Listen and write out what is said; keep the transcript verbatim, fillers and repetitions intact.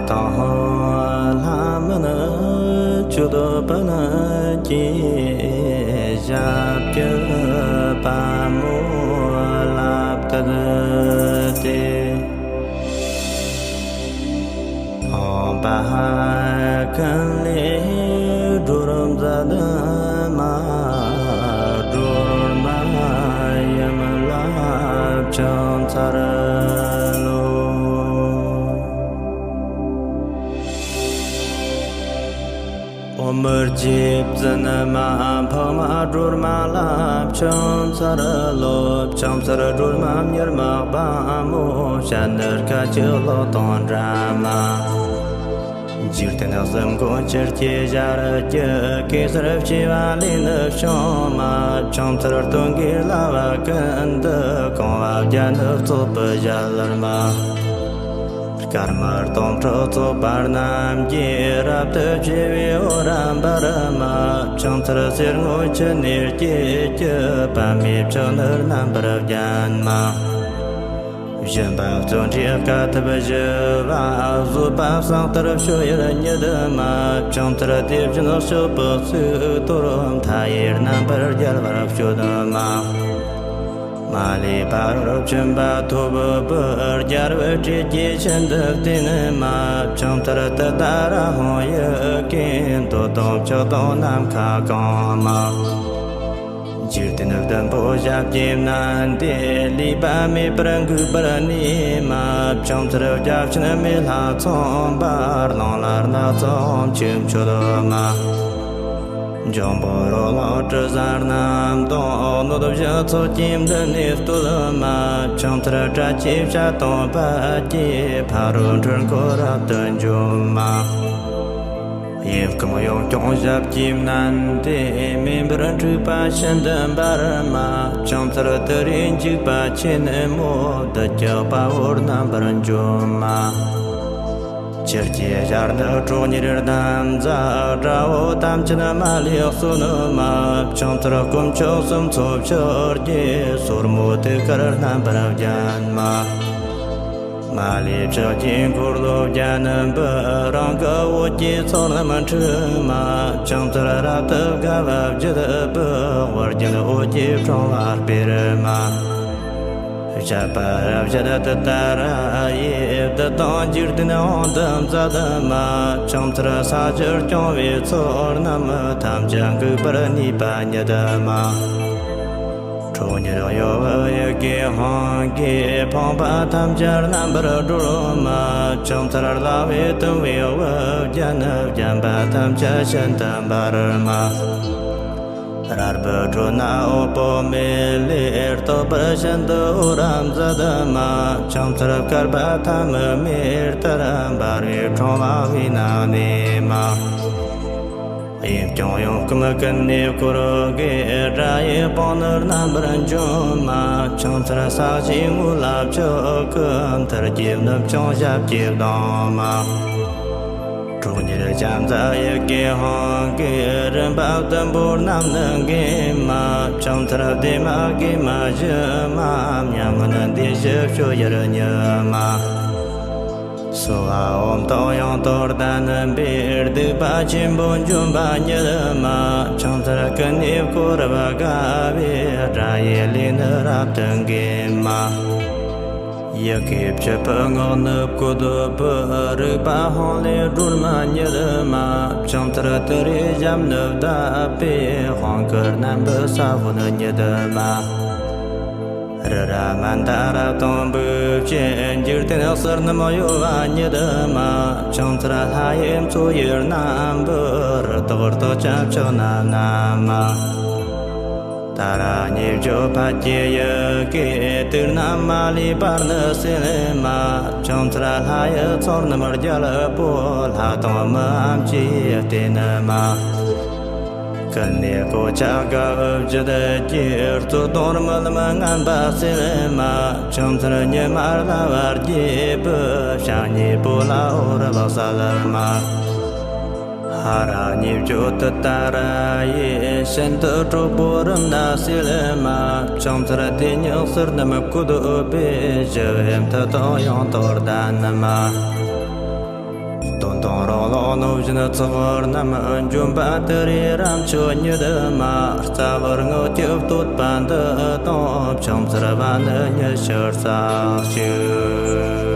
དང་ལྷ་མིན་བཅུ་དང་པཎ་གྱི་ཞབས་ཀྱི་པདྨོ་ལ་བཏུད་དེ། འཕགས་པ་ཀུན་ལེགས་སྒྲོལ་མཛད་མ། སྒྲོལ་མ་ཡུམ་ལ་ཕྱག་འཚལ་ལོ། ཨོཾ་རྗེ་བཙུན་མ་འཕགས་མ་སྒྲོལ་མ་ལ་ཕྱག་འཚལ་ལོ། ཕྱག་འཚལ་སྒྲོལ་མ་མྱུར་མ་དཔའ་མོ། སྤྱན་ནི་སྐད་ཅིག་གློག་དང་འདྲ་མ། འཇིག་རྟེན་གསུམ་མགོན་ཆུ་སྐྱེས་ཞལ་གྱི། གེ་སར་བྱེ་བ་ལས་ནི་བྱུང་མ། ཕྱག་འཚལ་སྟོན་ཀའི་བླ་མ་ཀུན་འདུས། གང་བ་བརྒྱ་ནི་གཙོ་བོ་ཞལ་མ། སྐར་མ་སྟོང་ཕྲག་ཚོགས་པ་རྣམས་ཀྱིས། རབ་ཏུ་ཕྱེ་བའི་འོད་རབ་འབར་མ། ཕྱག་འཚལ་གསེར་སྔོ་ཆུ་ནས་སྐྱེས་ཀྱི། པདྨའི་ཕྱག་ནི་རྣམ་པར་བརྒྱན་མ། བཞིན་པ་བརྩོན་འགྲུས་དཀའ་ཐུབ་བཞི་པ། བཟོད་པ་བསང་གཏེར་སྤྱོད་ཡུལ་ཉིད་མ། ཕྱག་འཚལ་དེ་བཞིན་གཤེགས་པའི་གཙུག་ཏོར། མཐའ་ཡས་རྣམ་པར་རྒྱལ་བར་སྤྱོད་མ། མ་ལུས་ཕ་རོལ་ཕྱིན་པ་ཐོབ་པའི། རྒྱལ་བའི་སྲས་ཀྱི་ཞིང་དུ་བསྟེན་མ། ཕྱག་འཚལ་ཏུཏྟཱ་ར་ཧཱུྃ་ཡི་གེས། འདོད་དང་ཕྱོགས་དང་ནམ་མཁའ་གང་མ། འཇིག་རྟེན་བདུན་པོ་ཞབས་ཀྱིས་མནན་ཏེ། ལུས་པ་མེད་པར་འགུགས་པར་ནུས་མ། ཕྱག་འཚལ་བརྒྱ་བྱིན་མེ་ལྷ་ཚངས་པ། རླུང་ལྷ་སྣ་ཚོགས་ཀྱིས་མཆོད་མ། འབྱུང་པོ་རོ་ལངས་དྲི་ཟ་རྣམས་དང་། གནོད་སྦྱིན་ཚོགས་ཀྱིས་མདུན་ནས་བསྟོད་མ། ཕྱག་འཚལ་དགྲ་བཅོམ་བྱ་བཏང་པ་ཡི། ཕ་རོལ་འཁྲུལ་འཁོར་རབ་ཏུ་འཇོམས་མ། གཡས་བསྐུམ་གཡོན་བརྐྱང་ཞབས་ཀྱིས་མནན་ཏེ། མེ་འབར་འཁྲུག་པ་ཤིན་ཏུ་འབར་མ། ཕྱག་འཚལ་ཏུ་རེའི་འཇིགས་པ་ཆེན་མོ། བདུད་ཀྱི་དཔའ་བོ་རྣམ་པར་འཇོམས་མ། ཆུ་སྐྱེས་ཞལ་ནི་ཁྲོ་གཉེར་རྣམས་མཛད། དགྲ་བོ་ཐམས་ཅད་མ་ལུས་གསོད་མ། ཕྱག་འཚལ་དཀོན་མཆོག་གསུམ་མཚོན་ཕྱག་རྒྱའི། སོར་མོས་ཐུགས་ཀར་རྣམ་པར་བརྒྱན་མ། མ་ལུས་ཕྱག་རྒྱའི་འཁོར་ལོ་བརྒྱན་པའི། རང་གི་འོད་ཀྱི་ཚོགས་རྣམས་འཁྲུག་མ། ཕྱག་འཚལ་རབ་ཏུ་དགའ་བ་བརྗིད་པའི། དབུ་རྒྱན་འོད་ཀྱི་ཕྲེང་བ་སྤེལ་མ། བཤད་པ་རབ་བཤད་ཏུཏྟཱ་ར་ཡིས། བདུད་དང་འཇིག་རྟེན་དབང་དུ་མཛད་མ། ཕྱག་འཚལ་ས་གཞི་སྐྱོང་བའི་ཚོགས་རྣམས། ཐམས་ཅད་འགུགས་པར་ནུས་པ་ཉིད་མ། ཁྲོ་གཉེར་གཡོ་བའི་ཡི་གེ་ཧཱུྃ་གིས། ཕོངས་པ་ཐམས་ཅད་རྣམ་པར་སྒྲོལ་མ། ཕྱག་འཚལ་ལྷ་བས་བཏུམས་པའི་དབུ་རྒྱན། བརྒྱན་པ་ཐམས་ཅད་ཤིན་ཏུ་འབར་མ། རལ་པའི་ཁྲོད་ན་འོད་དཔག་མེད་ལས། རྟག་པར་ཤིན་ཏུ་འོད་རབ་མཛད་མ། ཕྱག་འཚལ་བསྐལ་པ་ཐ་མའི་མེ་ལྟར། འབར་བའི་ཕྲེང་བ་དབུས་ན་གནས་མ། གཡས་བརྐྱང་གཡོན་བསྐུམ་ཀུན་ནས་བསྐོར་དགའི། དགྲ་ཡི་དཔུང་ནི་རྣམ་པར་འཇོམས་མ། ཕྱག་འཚལ་ས་གཞིའི་ངོས་ལ་ཕྱག་གི། མཐིལ་གྱིས་ནུབ་བྱུང་ཞབས་ཀྱིས་བརྡུང་མ། ཁྲོ་གཉེར་ལྕམ་མཛའ་ཡི་གེ་ཧཱུྃ་གིས། རིམ་པ་བདུན་པོ་རྣམས་ནི་འགེམས་མ། ཕྱག་འཚལ་བདེ་མ་དགེ་མ་ཞི་མ། མྱ་ངན་འདས་ཞི་སྤྱོད་ཡུལ་ཉིད་མ། གསོལ་བ་འོད་མཐའ་ཡང་དུ་ལྡན་པའི། སྡིག་པ་ཆེན་པོ་འཇོམས་པ་ཉིད་མ། ཕྱག་འཚལ་ཀུན་ནས་བསྐོར་བར་དགའ་བའི། དགྲ་ཡི་ལུས་ནི་རབ་ཏུ་འགེམས་མ། ཡི་གེ་བཅུ་པའི་ངག་ནི་བཀོད་པའི། རིག་པ་ཧཱུྃ་ལས་སྒྲོལ་མ་ཉིད་མ། ཕྱག་འཚལ་ཏུ་རེའི་ཞབས་ནི་བརྡབས་པའི། དབང་བསྐུར་རྣམ་པའི་ས་བོན་ཉིད་མ། རི་རབ་མནྡ་ར་དང་འབུལ་བྱེད། འཇིག་རྟེན་ཟུར་རྣམས་གཡོ་བ་ཉིད་མ། ཕྱག་འཚལ་ལྷ་ཡི་མཚོ་ཡི་རྣམ་པར། རྟག་ཏུ་ཁྱབ་ཕྱོགས་རྣམས་ན་མ། ཏཱ་ར་གཉིས་བརྗོད་ཕཊ་ཀྱི་ཡི་གེས། དུག་རྣམས་མ་ལུས་པར་ནི་སེལ་མ། ཕྱག་འཚལ་ལྷ་ཡི་ཚོགས་རྣམས་རྒྱལ་པོ། ལྷ་དང་མིའམ་ཅི་ཡིས་བསྟེན་མ། ཀུན་ནས་གོ་ཆ་དགའ་བ་བརྗིད་ཀྱིས། རྩོད་གདུང་རྨི་ལམ་ངན་པ་སེལ་མ། ཕྱག་འཚལ་ཉི་མ་ལ་བར་བགྱིས་པའི། ཞབས་གཉིས་པོ་ལ་འོད་རབ་གསལ་མ། ཧ་ར་གཉིས་བརྗོད་ཏུཏྟཱ་ར་ཡིས། ཤིན་ཏུ་དྲག་པོ་རིམས་ནད་སེལ་མ། ཕྱག་འཚལ་དེ་ཉིད་ཟུར་རྣམས་བཀོད་པའི། ཞི་བའི་མཐུ་དང་ཡང་དག་ལྡན་མ། དོན་དང་རང་ལ་གནོད་སྦྱིན་ཚོགས་རྣམས། འཇོམས་པ་དེ་རུ་རབ་མཆོག་ཉིད་མ། རྩ་བར་བསྔགས་ཀྱི་བསྟོད་པ་འདི་དང་། ཕྱག་འཚལ་བ་ནི་ཉི་ཤུ་རྩ་གཅིག